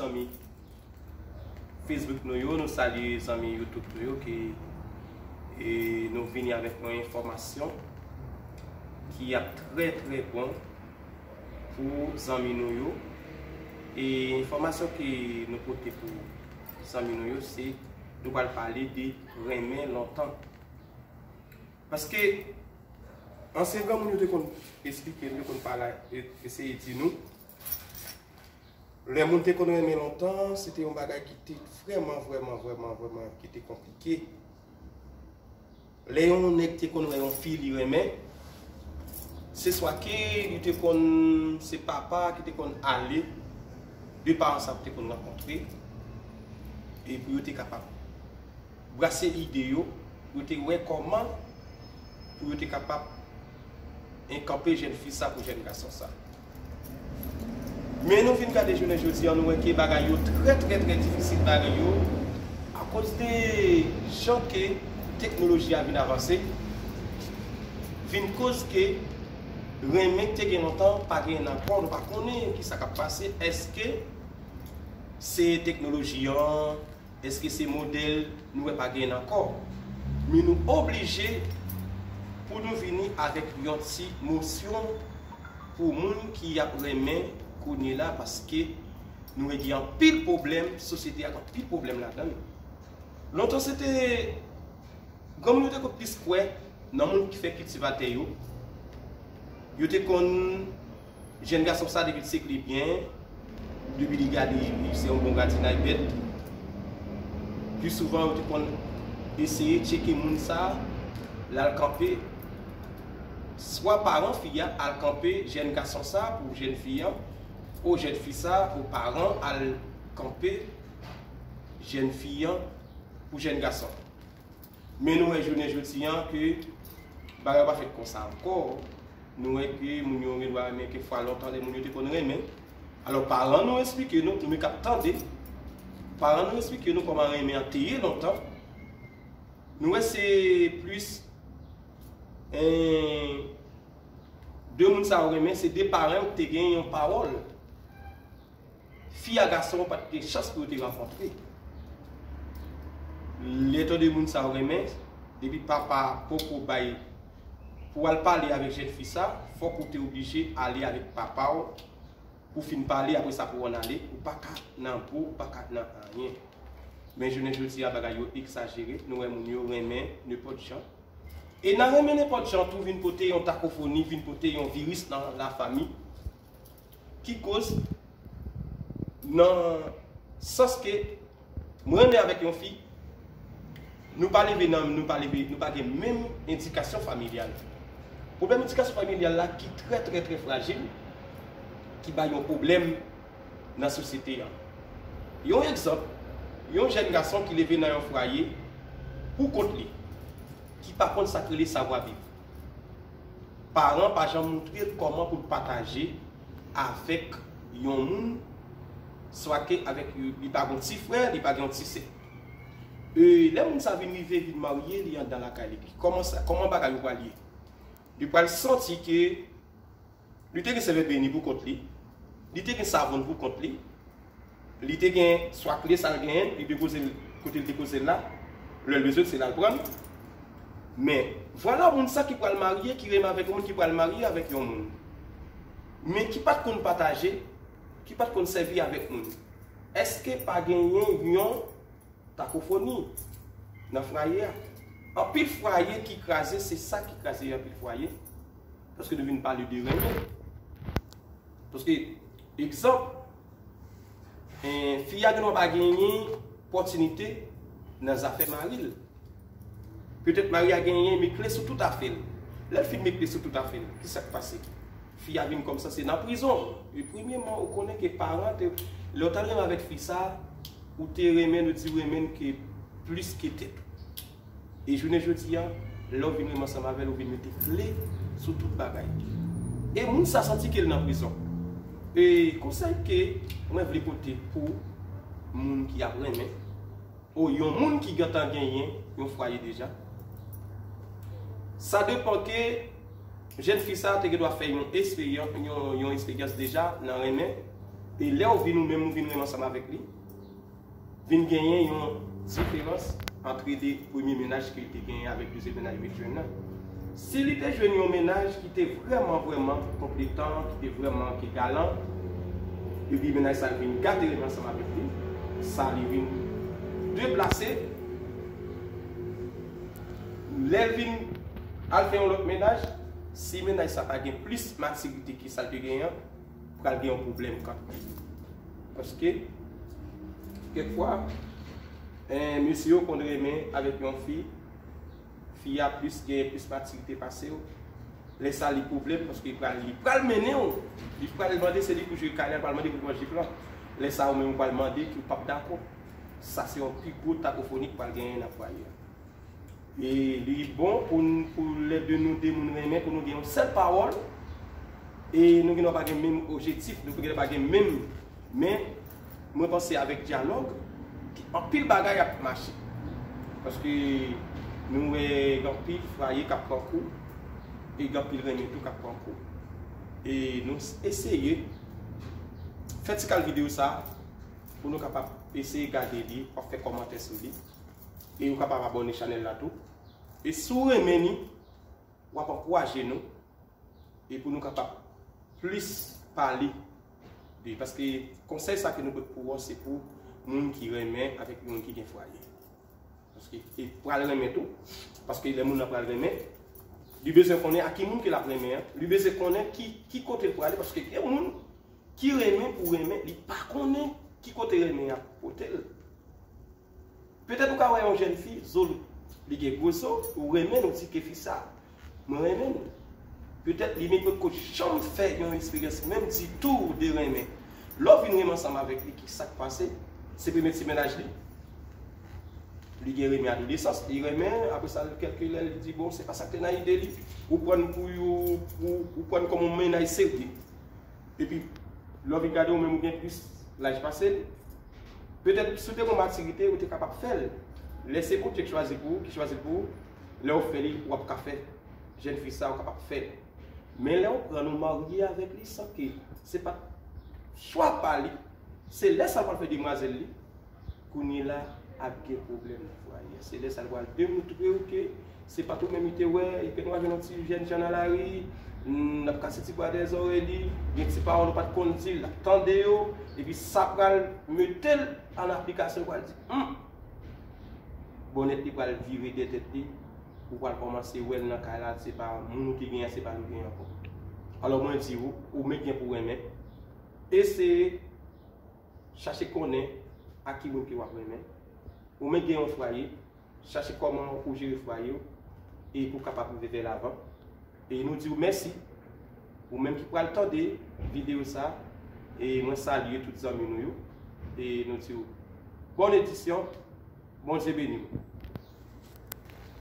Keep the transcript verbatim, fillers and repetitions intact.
zanmi Facebook nou yo, nou salye zanmi YouTube nou yo ki, e, nou vini avèk yon enfòmasyon ki ap trè, trè bon pou zanmi nou yo. E enfòmasyon ke nou pote pou zanmi nou yo, se nou pral pale de renmen lontan. Paske ansyen granmoun yo te konn esplike nou, te konn pale, e, eseye di nou, lè moun te konn renmen lontan, se te yon bagay ki te vrèman, vrèman, vrèman, vrèman, ki te konplike. Lè yon nèg te konn wè yon fi li renmen, se swa ke li te konn, se papa ki te konn ale, de paran sa yo te konn rankontre, e pou yo te kapab brase ide yo, pou yo te wè kòman pou yo te kapab enkanpe jèn fi sa pou jèn gason sa. Men nou vin gade jounen jodi an, nou wè ke bagay yo trè, trè, trè difisil bagay yo, akoz de jan ke teknoloji a vin avanse, vin koz ke renmen k te gen lontan pa genyen ankò, nou pa konnen ki sa k ap pase, èske se teknoloji an, èske se modèl, nou wè pa genyen ankò. Men nou oblije pou nou vini avèk yon ti mosyon pou moun ki ap renmen kounye la, paske nou wè gen anpil pwoblèm, sosyete a gen anpil pwoblèm ladan l. Lontan se te, granmoun yo te ko plis kwè nan moun ki fè kiltivatè yo. Yo te konn jèn gason sa depi l sekle byen, depi li gade li se yon bon gradinay bèt. Pi souvan yo te konn eseye tcheke moun sa, l al kanpe, swa paran fi a al kanpe jèn gason sa pou jèn fi an, ou jèn fi sa pou paran al kanpe jèn fi an pou jèn gason. Men nou wè jounen jodi an ke bagay yo pa fèt konsa ankò. Nou wè ke moun yo gen dwa renmen kèk fwa lontan lè moun yo te konn renmen. Alò, paran nou esplike nou, nou menm k ap tande, paran nou esplike nou kòman renmen an te ye lontan. Nou wè se plis, en, de moun sa yo renmen, se de paran yo ki te gen yon pawòl. Fi a gason an pa t gen chans pou yo te rankontre. Lè tande moun sa yo renmen, depi papa poko bay pou al pale avèk jèn fi sa, fòk ou te oblije ale avèk papa w pou fin pale, apre sa pou w ann ale, ou pa ka nan bo, ou pa ka nan anyen. Men jounen jodi a, bagay yo egzajere, nou wè moun yo renmen nenpòt jan. E nan renmen nenpòt jan tou vin pote yon kakofoni, vin pote yon viris nan lafanmi ki koz nan sans ke mwen renmen avèk yon fi, nou pa leve nan, nou pa leve, nou pa gen menm endikasyon familyal. Pwoblèm endikasyon familyal la ki trè, trè, trè frajil, ki bay yon pwoblèm nan sosyete a. Yon egzanp, yon jèn gason ki leve nan yon fwaye pou kont li, ki pa konn sa k rele savwa viv. Paran pa janm moutre l kòman pou l pataje avèk yon moun, swa ke avèk, li pa gen ti frè, li pa gen ti sè. E lè moun sa vin rive, vin marye, li anndan lakay li. Kòman sa, kòman bagay yo pral ye? Li pral santi ke li te gen sèvyèt beni pou kont li, li te gen savon pou kont li, li te gen swa kle sa l genyen, li depoze l kote l depoze l la, lè l bezwen l se la l pran l. Men, vwala moun sa ki pral marye, ki renmen avèk yon moun ki pral marye avèk yon moun. Men ki pa t konn pataje, ki pa t konn sèvi avèk moun. Èske pa genyen yon kakofoni nan fwaye a? Anpil fwaye ki kraze, se sa ki kraze anpil fwaye. Paske nou vin pale de renmen. Paske, egzanp, en, fi a gen dwa pa genyen pòtinite nan zafè mari l. Petèt mari a genyen met kle sou tout afè l. Lè l fin met kle sou tout afè l, ki sa k pase? Fi a vin kòmsi se nan prizon. E premyèman, ou konnen ke paran te, lè w t al renmen avèk fi sa, ou te renmen, nou di w renmen l ke plis ke tèt ou. E jounen jodi a, lè w vin renmen ansanm avè l, ou vin mete kle sou tout bagay. E moun sa santi ke l nan prizon. E konsèy ke mwen vle pote pou moun ki ap renmen, ou yon moun ki gentan genyen yon fwaye deja, sa depan ke jèn fi sa te gen dwa fè yon eksperyans, yon, yon eksperyans deja nan renmen, E lè w vin ou menm ou vin renmen ansanm avèk li, vin genyen yon diferans antre de premye mennaj ke li te genyen avèk dezyèm mennaj li te jwenn nan. Si li te jwenn yon mennaj ki te vrèman, vrèman konpetan, ki te vrèman ki galan, epi mennaj sa vin gate renmen ansanm avèk li, sa li vin deplase. Lè l vin al fè yon lòt mennaj, si mennaj sa pa gen plis matirite ke sa l te genyen an, pral gen yon pwoblèm kant li. Paske, kèkfwa, eh, mesye yo konn renmen avèk yon fi, fi a plis genyen plis matirite pase w. Lè sa li pwoblèm, paske li pral, li pral mennen w, li pral mande se li pou jwe kay la, li pral mande pou pran jip lan. Lè sa ou menm ou pral mande ki ou p ap dakò. Sa se yon pi gwo takofonik pral genyen nan fwaye a. E li bon pou n, pou lè de nou de moun renmen, pou nou gen yon sèl pawòl. E nou gen dwa pa gen menm objektif, nou gen dwa pa gen menm, men mwen panse avèk dyalòg, anpil bagay ap mache. Paske nou wè gen anpil fwaye k ap pran kou, e gen anpil renmen tou k ap pran kou. E nou eseye fè ti kal videyo sa pou nou kapab eseye gade li, w ap fè kòmantè sou li. E ou kapab abòne chanèl la tou. E si w renmen ni, w ap ankouraje nou. E pou nou kapab plis pale de, paske konsèy sa ke nou pot pou ou an, se pou moun ki renmen avèk moun ki gen fwaye. Paske e pral renmen tou. Paske lè moun nan pral renmen, li bezwen konnen a ki moun ke l ap renmen an. Li bezwen konnen ki, ki kote l prale. Paske gen moun ki renmen pou renmen, li pa konnen ki kote renmen an pote l. Petèt ou ka wè yon jèn fi, zo l, li gen gwo zo, ou renmen l, ou di ke fi sa, mwen renmen l. Petèt li menm potko janm fè yon eksperyans menm ditou de renmen. Lè w vin renmen ansanm avèk li, ki sa k pase? Se premye ti mennaj li. Li gen renmen adolesans, li renmen, apre sa, kèlke lè, li di, bon, se pa sa k te nan ide li. Ou pran l pou yon, ou, ou pran l kòm yon mennaj serye. Epi, lè w vin gade, ou menm ou gen plis laj pase l. Petèt, si w te gen matirite, ou te kapab fè l. Lè se Bondye k chwazi pou ou, ki chwazi l pou ou, lè w fè li, w ap ka fè. Jèn fi sa, ou kapab fè l. Men lè w pran l, ou marye avèk li san ke se pa t chwa pa li, se lè sa l pral fè demwazèl li, kounye la ap gen pwoblèm nan fwaye a. Se lè sa l pral demoutre w ke se pa t ou menm li te wè, epi nou al jwenn yon ti jèn jan nan lari, n ap kase ti bwa dèyè zòrèy li, gen ti pawòl ou pa t konn di l, l ap tande yo, epi sa pral mete l an aplikasyon, l pral di, hmm, bonnèt li pral vire dèyè tèt li, ou pral kòmanse wè l nan kay la, se pa moun ou te genyen, se pa li ou genyen ankò. Alò mwen di ou, ou menm gen pou renmen, eseye chache konnen a ki moun ke w ap renmen. Ou menm gen yon fwaye, chache kòman pou jere fwaye w e pou w kapab rive vè lavan. E nou di w mèsi, ou menm ki pral tande videyo sa, e mwen salye tout zanmi nou yo. E nou di w bòn edisyon, Bondye beni w.